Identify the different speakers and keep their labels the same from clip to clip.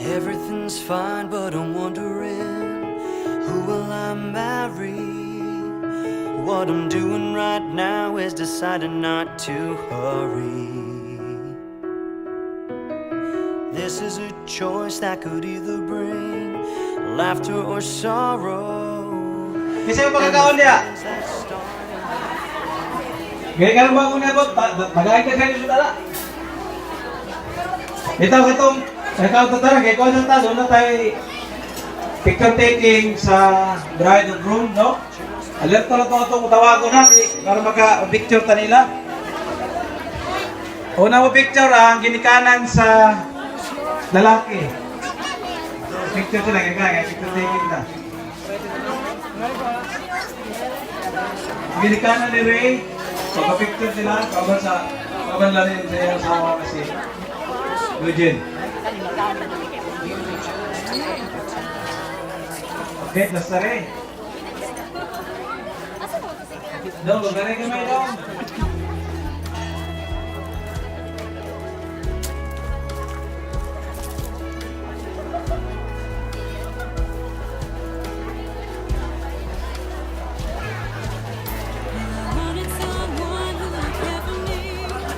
Speaker 1: Everything's fine, but I'm wondering, who will I marry? What I'm doing right now is deciding not to hurry. This is a choice that could either bring laughter or sorrow.
Speaker 2: Kasi yung pagkakaon niya.
Speaker 1: That start
Speaker 2: Gaya ka lang ba kung nabot? Pagain ka kayo sa tala. Ito, katong, ikaw tatara, kaya kung sa taas, una tayo picture taking sa bride and groom, no? Alerto na ito itong tawago na, para maka-picture ta nila. Una mo picture ang ginikanan sa lalaki. Picture sila, kaya kaya picture taking ta. Ginikanan ni Ray, pagka-picture sila, kaban sa, kaban lang rin sa iyang asawa kasi Eugene. Okay, basta Ray. Dong, gagawin kamay dong.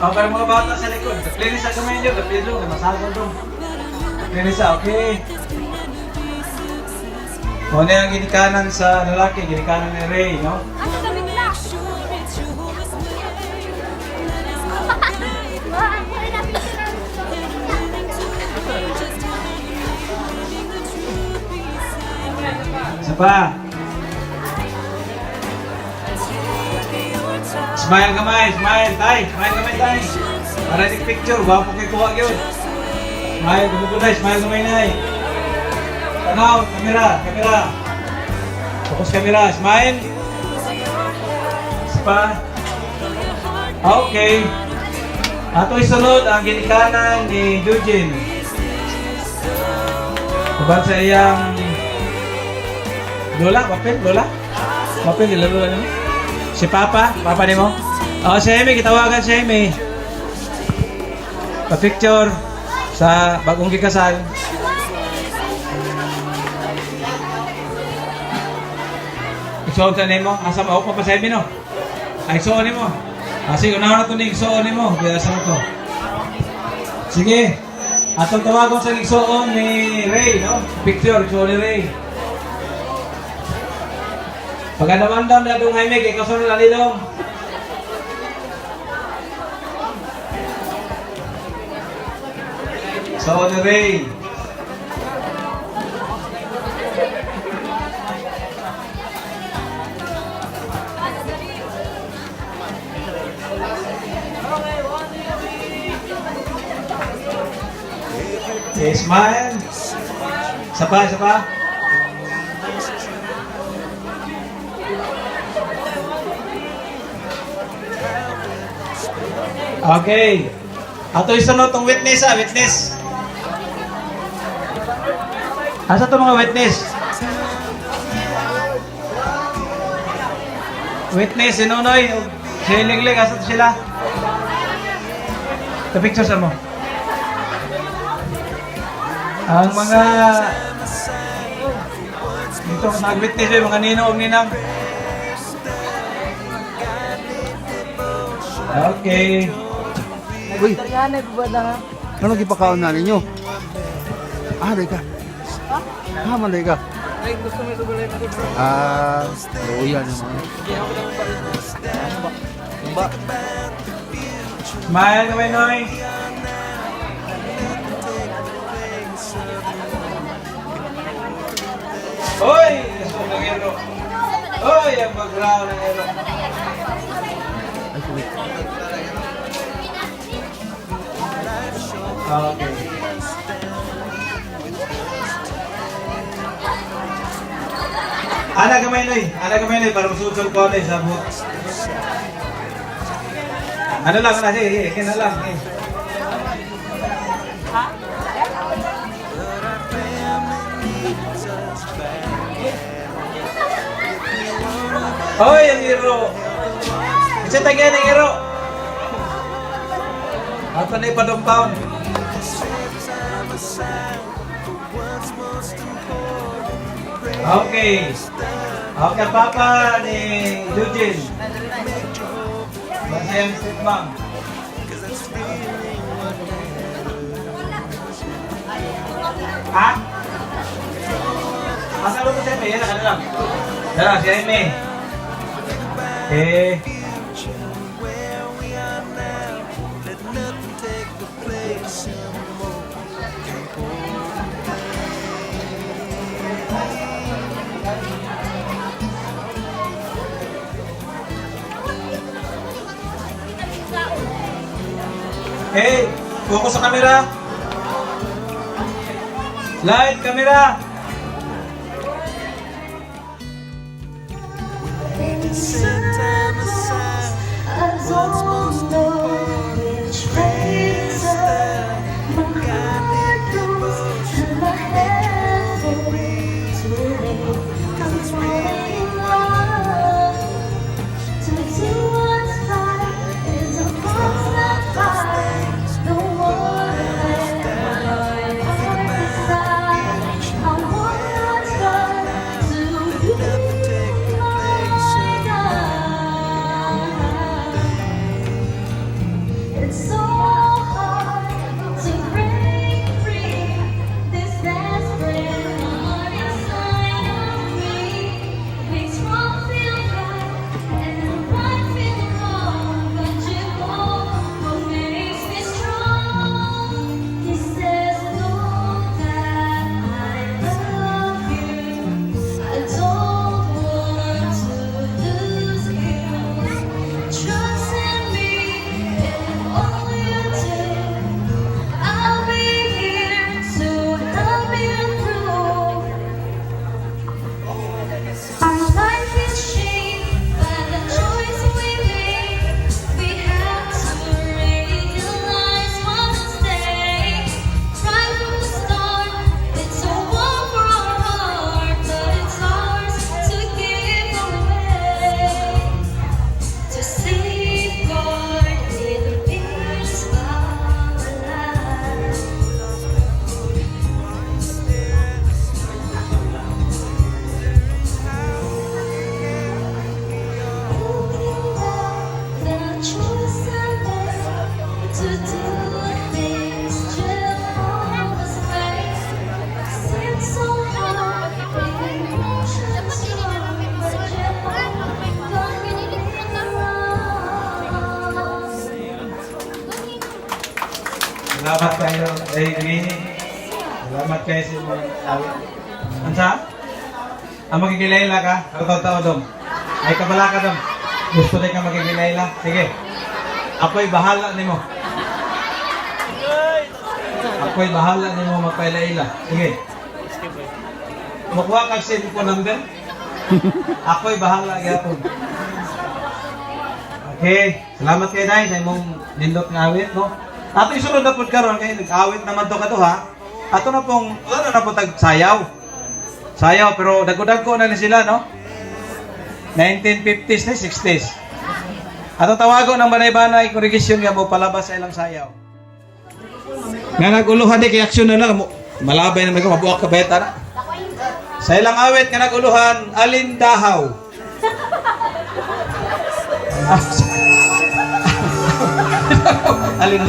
Speaker 2: Okay, mga bata sa likod. Klinis sa kamay niyo, kapilo, masagol dong. Klinis sa, okay. Muna ang ginikanan sa lalaki, ginikanan ni Ray, no?
Speaker 3: Asa kami na?
Speaker 2: Isa pa. Smile kamay, smile, tay. Smile kamay, tay. Para di picture, gwapo kay kuha yun. Smile, tumukulay, smile kamay, nay. Tanaw, kamera, kamera. Focus kamera, smile. Isa pa. Okay. Ato isunod ang ginikanan ni Eugene. Uban sa iyang Lola, papel, Lola? Papel, nila Lola nimo? Si Papa, Papa nimo? Oh, si Amy, kitawagan si Amy. Pa-picture sa bagong gikasal. Igsoon sa nimo, asa mo pa pa sa Amy no? Ay, igsoon nimo. Ah, sige, unahan na to ni igsoon nimo. Kaya sa to. Sige. Atong tawagon sa igsoon ni Ray, no? Picture, igsoon ni Ray. Pagandam-andam na dong Jaime, kay kasunod na dong. So, ni Ray. Okay, smile. Isa pa, isa pa. Okay. Ato isunod tong witness ah, witness. Asa to mga witness? Witness, si Nonoy, ug si Lingling, asa to sila? The picture sa mo. Ang mga dito nag-witness eh, mga ninong ug ninang. Okay.
Speaker 4: Uy. Ano gipakaon na ninyo? Ah, day ka. Ah, man day ka. Ah, luya naman. Ba.
Speaker 2: Smile kamay, Noy. Hoy! Nasok ng ero. Hoy! Ang background ng ero.
Speaker 4: Ay, sorry.
Speaker 2: Okay. Ana gamay, Noy. Ana gamay, Noy. Para masulsol ko ano sa buhok. Ano lang, ano, sige, sige, sige na lang. Sige. Hoy, ang iro. Isa tagyan ang iro. Ato na ipadumpaon. Okay. Okay, papa ni Eugene. Masayang step ma'am. Ha? Asa mo si Eme? Yan na lang. Dala, si Eme. Eh. Hey, focus sa camera. Light, camera.
Speaker 3: I don't know which way to turn. My heart goes and my head goes to. I'm falling in love. To do what's right and to cross that line. The one that my heart desires. I wanna try to be my guide. It's so hard to break free. This desperate heart inside of me makes wrong feel right and right feel wrong. But you what makes me strong. He says, "Know that I love you. I don't want to lose you. Trust in me in all you do. I'll be here to help you through. Our life is shaped by the choice we make. We have to realize what's at stake. Right from the start, it's a war for our heart, but it's ours to give away. To safeguard the peace of our lives." Looking back, the choice I made to do things Jehovah's way seems so hard with emotions strong, but Jehovah got me wrong.
Speaker 2: Salamat kayo, Amy. Salamat kayo sa imong awit. Ansa? Ang makikilayla ka? Totoo dong. Ay kabala ka dong. Gusto rin ka makikilayla? Sige. Ako'y bahala nimo. Ako'y bahala nimo magpailaila. Sige. Mukuha kag cellphone number? Ako'y bahala gyapon. Okay, salamat kay Day sa imong nindot nga awit, no? Ato isunod na pud karon kay nag-awit naman to kaduha. Ato na pong wala na po tag sayaw. Sayaw, pero dagko-dagko na ni sila, no? 1950s ni 60s. Ato tawago ng Banay-Banay Congregation nga mo palabas sa ilang sayaw. Nga naguluhan di kay aksyon na lang malabay na may ko mabuak ka beta na. Sa ilang awit nga naguluhan, "Alindahaw." Ah, alin.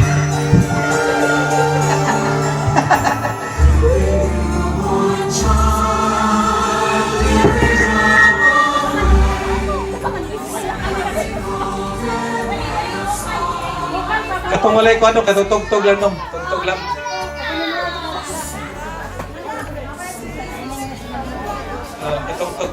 Speaker 2: Katong walay ko ano, katutugtog lang nung. Tugtog lang. Ah, katugtog.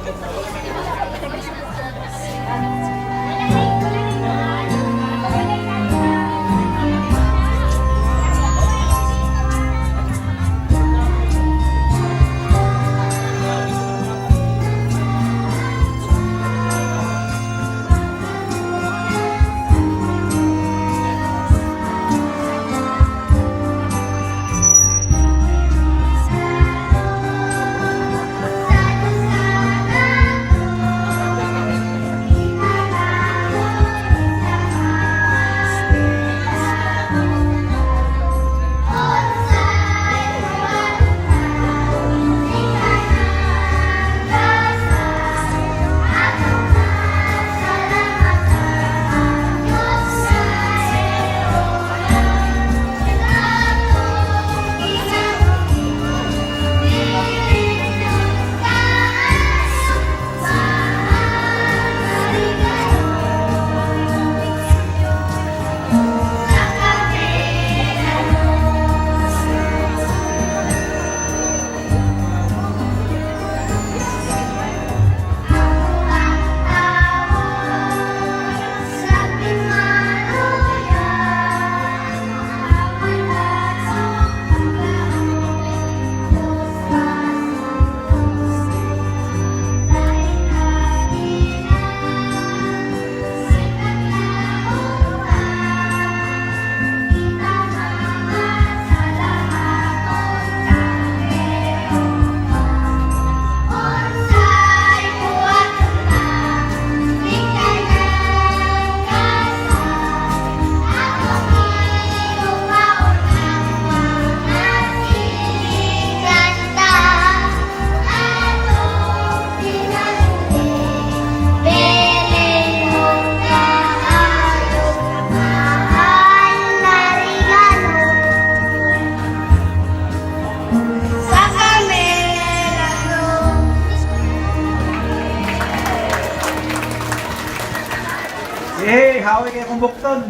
Speaker 2: Kahoy kay akong bukton.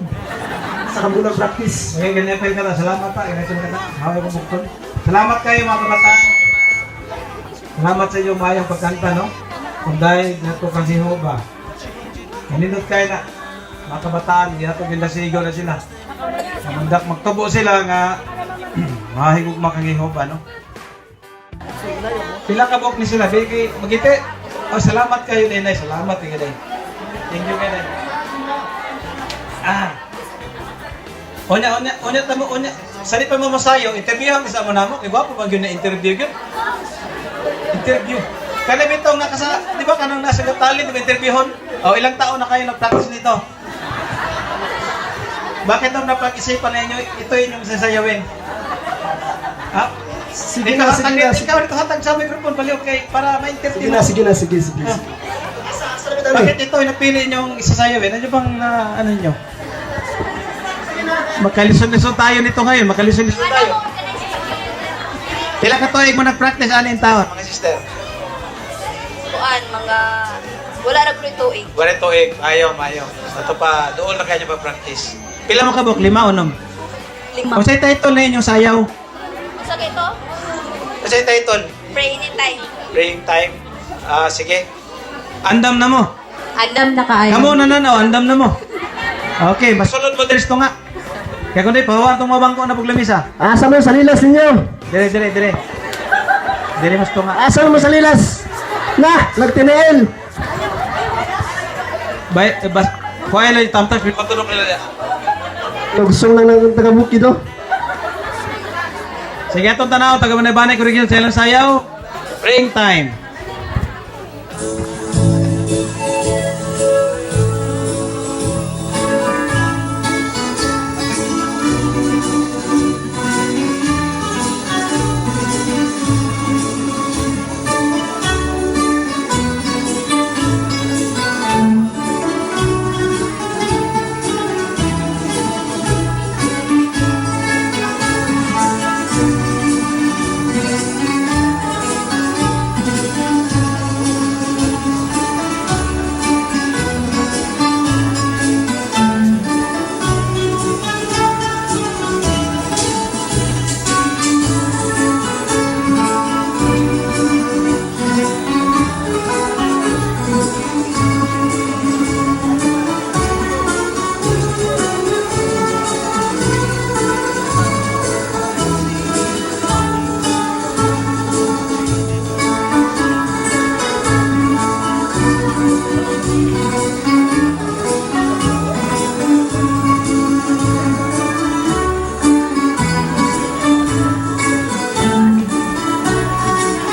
Speaker 5: Sa kabulang practice.
Speaker 2: Okay, ganyan pa ka na. Salamat pa. Ganyan ka na. Kahoy akong bukton. Salamat kayo, mga kabataan. Salamat sa inyong mayong pagkanta, no? Kung dahil nato kang si Jehova. Kanindot kayo na. Mga kabataan, hindi nato gilasigo na sila. Namandak magtubo sila nga mahigugma kang Jehova, no? Pila ka buok ni sila, bigay magiti. Oh, salamat kayo, Nenay. Salamat, kayo, Nenay. Thank you, Nenay. Ah. Onya, onya, onya, tamo, onya. Sali pa mo masayo, interviewhan ka sa mo namo. Kay gwapo man gyud na interview gyud. Interview. Kana bitaw nga kasa, di ba kanang nasa Gatali, di ba interviewhon? Oh, ilang taon na kayo nag-practice nito? Bakit daw napag-isipan ninyo ito yung sasayawin? Ha?
Speaker 5: Sige
Speaker 2: Dito
Speaker 5: na, sige
Speaker 2: hatag,
Speaker 5: na.
Speaker 2: ikaw dito hatag sa microphone baliw kay para ma-entertain
Speaker 5: Sige na,
Speaker 2: mo.
Speaker 5: sige na, sige, sige.
Speaker 2: Ah. Bakit ito yung napili niyong isasayawin? Ano bang na, ano niyo? Magkalisod-lisod tayo nito ngayon. Magkalisod-lisod tayo. Pila ka tuig mo nag-practice ani in taon, mga sister?
Speaker 6: Kuan, mga wala na po tuig.
Speaker 2: Wala tuig. Ayaw, ayaw. Ito pa, doon na kayo pa-practice. Pila mo kabuk? Lima o nom?
Speaker 6: Lima.
Speaker 2: Unsay title na inyong sayaw?
Speaker 6: Unsa kay to?
Speaker 2: Unsay title?
Speaker 6: Pray anytime.
Speaker 2: Praying time. Ah, sige. Andam na mo.
Speaker 6: Andam na kaayo.
Speaker 2: Kamo na na, oh, andam na mo. Okay, masulod mo diri nga. Kaya kundi pahuwan tong mabangko na paglamisa.
Speaker 5: Asa mo yung salilas ninyo?
Speaker 2: Dire, dire, dire. Dire mas tunga.
Speaker 5: Asa mo salilas? Na, nagtiniil.
Speaker 2: Bay, eh, bas, kuha lang yung tamtas, pinatulog nila.
Speaker 5: Lugsong lang ng taga-bukid, oh.
Speaker 2: Sige, itong tanaw, taga Banay-Banay, Corregidor, sa ilang sayaw. Praying time.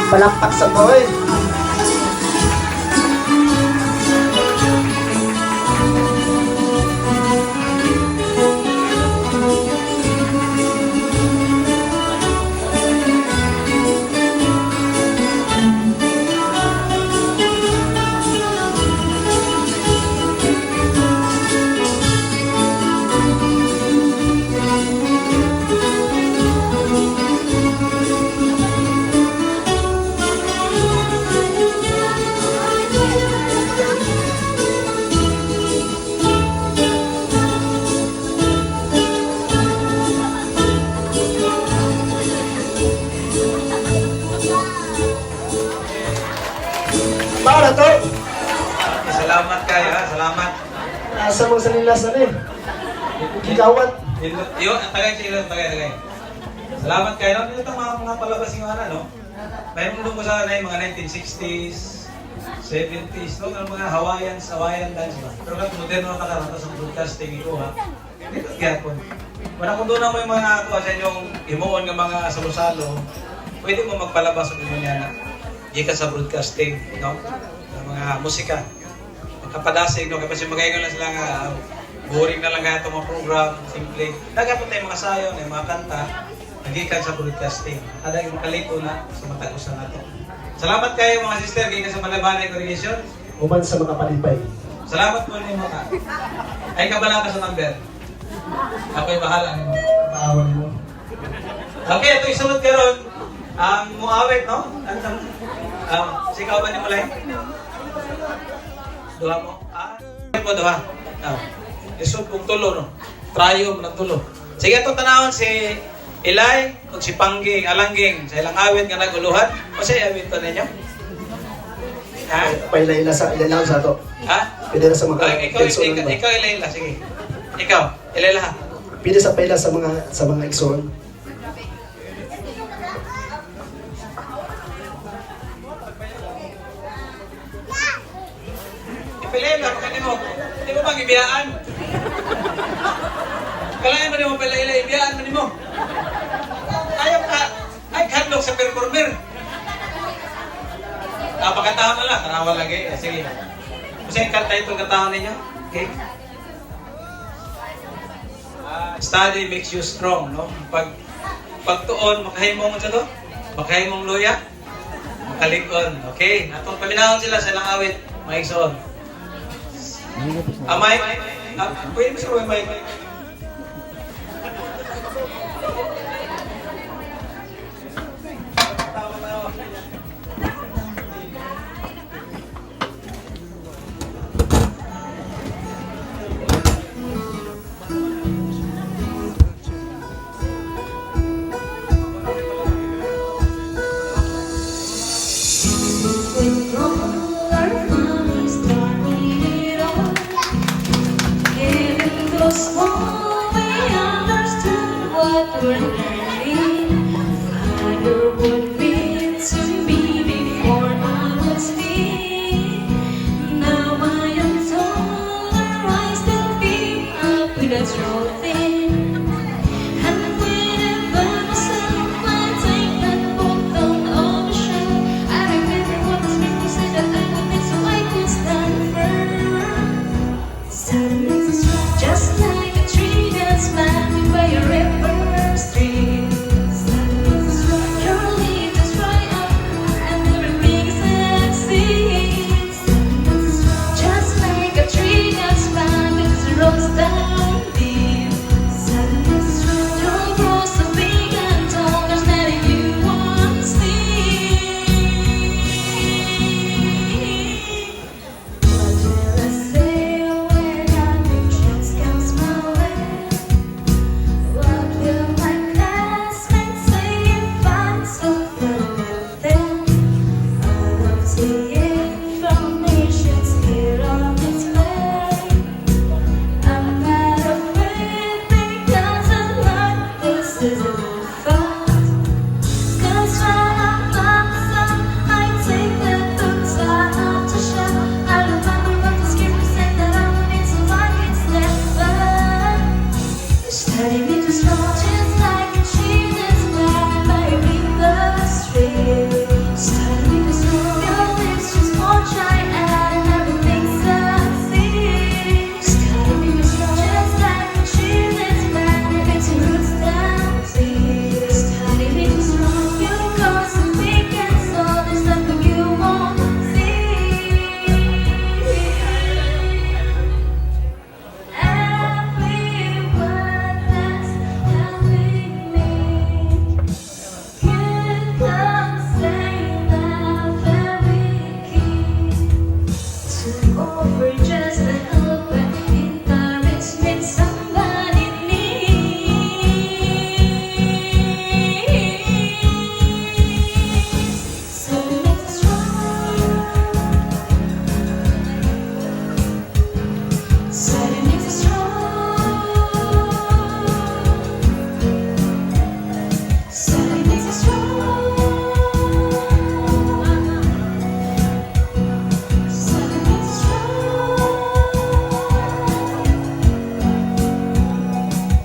Speaker 5: Palakpak sa boy. Para to.
Speaker 2: Okay, salamat kayo, ha? Salamat.
Speaker 5: Asa mo salilas na eh. Gigawat.
Speaker 2: Yun, ang tagay siya, yun, tagay, tagay. Salamat kayo. No? Ito mga palabas yung ano, no? Mayroon doon ko sa ano, yung mga 1960s, 70s, no? Ang mga Hawaiians, Hawaiian dance ba? Pero kat moderno na karon sa broadcasting iko, ha? Dito gyapon. Wala kung doon na mo yung mga ako sa inyong himuon nga mga salo-salo, pwede mo magpalabas sa inyo niya na gikan sa broadcasting, no? Ng mga musika. Magkapadasig, no? Kasi magayon lang sila nga, ah, boring na lang nga itong mga program, simple. Nagapon tayo mga sayo, na mga kanta, nagikan sa broadcasting. Kada yung makalito na sa matag usa nato. Salamat kayo, mga sister, gikan sa Malabanay Congregation.
Speaker 5: Uman sa mga palipay.
Speaker 2: Salamat po ninyo mga. Ay, kabala ka sa number. Ako'y bahala nimo.
Speaker 5: Maawan mo.
Speaker 2: Okay, ito isunod karon ang muawit, no? Ang sikaw ba ni Mulay? Duha mo? Ah, mo duha. Ah. Lisod kung tulo, no? Trayo man ang tulo. Sige, ito tanawon si Ilay ug si Pangging, Alangging, sa ilang awit nga naguluhan. O sa awit to ninyo? Ha?
Speaker 5: Paila-ila sa ila sa ato.
Speaker 2: Ha?
Speaker 5: Pwede na sa mga
Speaker 2: Ay, ikaw,
Speaker 5: igsoon
Speaker 2: ikaw,
Speaker 5: ba?
Speaker 2: ikaw, Ilayla, sige. Ikaw, Ilayla.
Speaker 5: Pwede sa paila sa mga igsoon.
Speaker 2: Ipilayla, baka mo. Hindi mo bang ibiyaan? Kalayan mo nimo paila, ibiyaan mo nimo. Ayaw ka, ay kadlok sa performer. Ah, pagkatao na lang, tanawa lagi. Eh, sige. Kasi yung kanta itong katao ninyo? Okay? Ah, study makes you strong, no? Pag pagtuon, makahimong sa to? Makahimong luya? Makalig-on. Okay? Atong paminahon sila sa ilang awit, maigsoon. Ah, Mike? Ah, pwede mo siya, Mike?
Speaker 3: With all our funny starting it all. Even though small, we understood what we're learning. Father would read to me before I would sleep. Now I am taller, I still keep up with the trophy. And whenever myself I take that book down on the shelf, I remember what the scripture said that I would need so I could stand firm. Suddenly it's strong, just like a tree that's planted by a river stream. Suddenly it's strong, your leaf just dry up and everything succeeds. Suddenly it's strong, just like a tree that's planted its roots down deep. Suddenly it's strong, you'll grow so big and tall, there's nothing you won't see. What will I say when a new chance comes my way? What will my classmates say if I'm so with them? All of the information's here on display. I'm not afraid because I like this is a good fight. 'Cause when I'm by myself, I take the books out of the shelf. I remember what the scripture said that I would need so I can stand firm. Study me to strong, just like a tree that's planted by a river stream. Study me to strong, your lips just won't dry and everything succeeds. Study me to strong, just like a tree that's planted its roots down deep. Study me to strong, you go so big and so there's nothing you won't see. Everyone that's helping me could come say that very key to offer just a help and encouragement somebody needs. So let's try. Study makes us strong. Study makes us strong. Study makes us strong.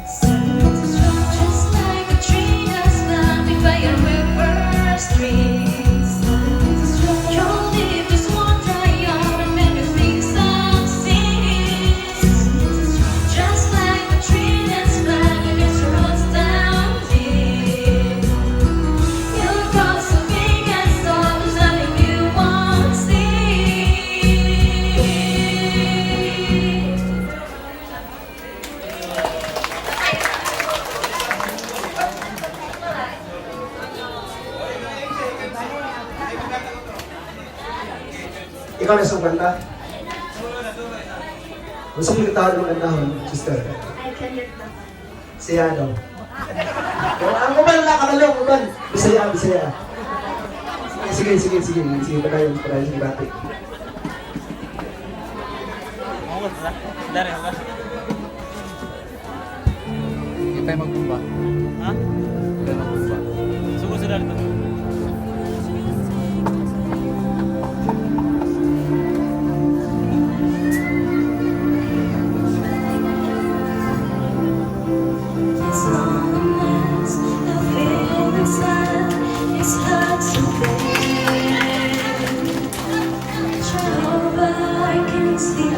Speaker 3: Study makes us strong, just like a tree that's planted by a river stream. Study makes us strong. Your leaf just won't dry out and everything succeeds. Just like a tree that's planted its roots down deep. You'll grow so big and strong, there's nothing you won't see.
Speaker 5: Ikaw na sa kanta. Gusto mo yung tawag ng kantahon, sister?
Speaker 3: I cannot na.
Speaker 5: Siya ano? Ang uban na, kabalong, uban. Bisaya, Bisaya. Sige, sige, sige. Sige, padayon, padayon, sige, bati.
Speaker 2: Hindi tayo magbumba. Ha? Hindi tayo magbumba. Sugo sila dito.
Speaker 3: This loneliness I feel inside is hard to bear. Trouble I can see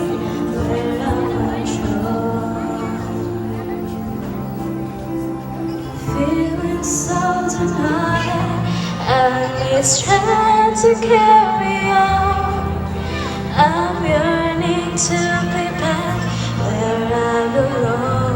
Speaker 3: where I went wrong. Feeling so denied, I need strength to carry on. I'm yearning to be back where I belong.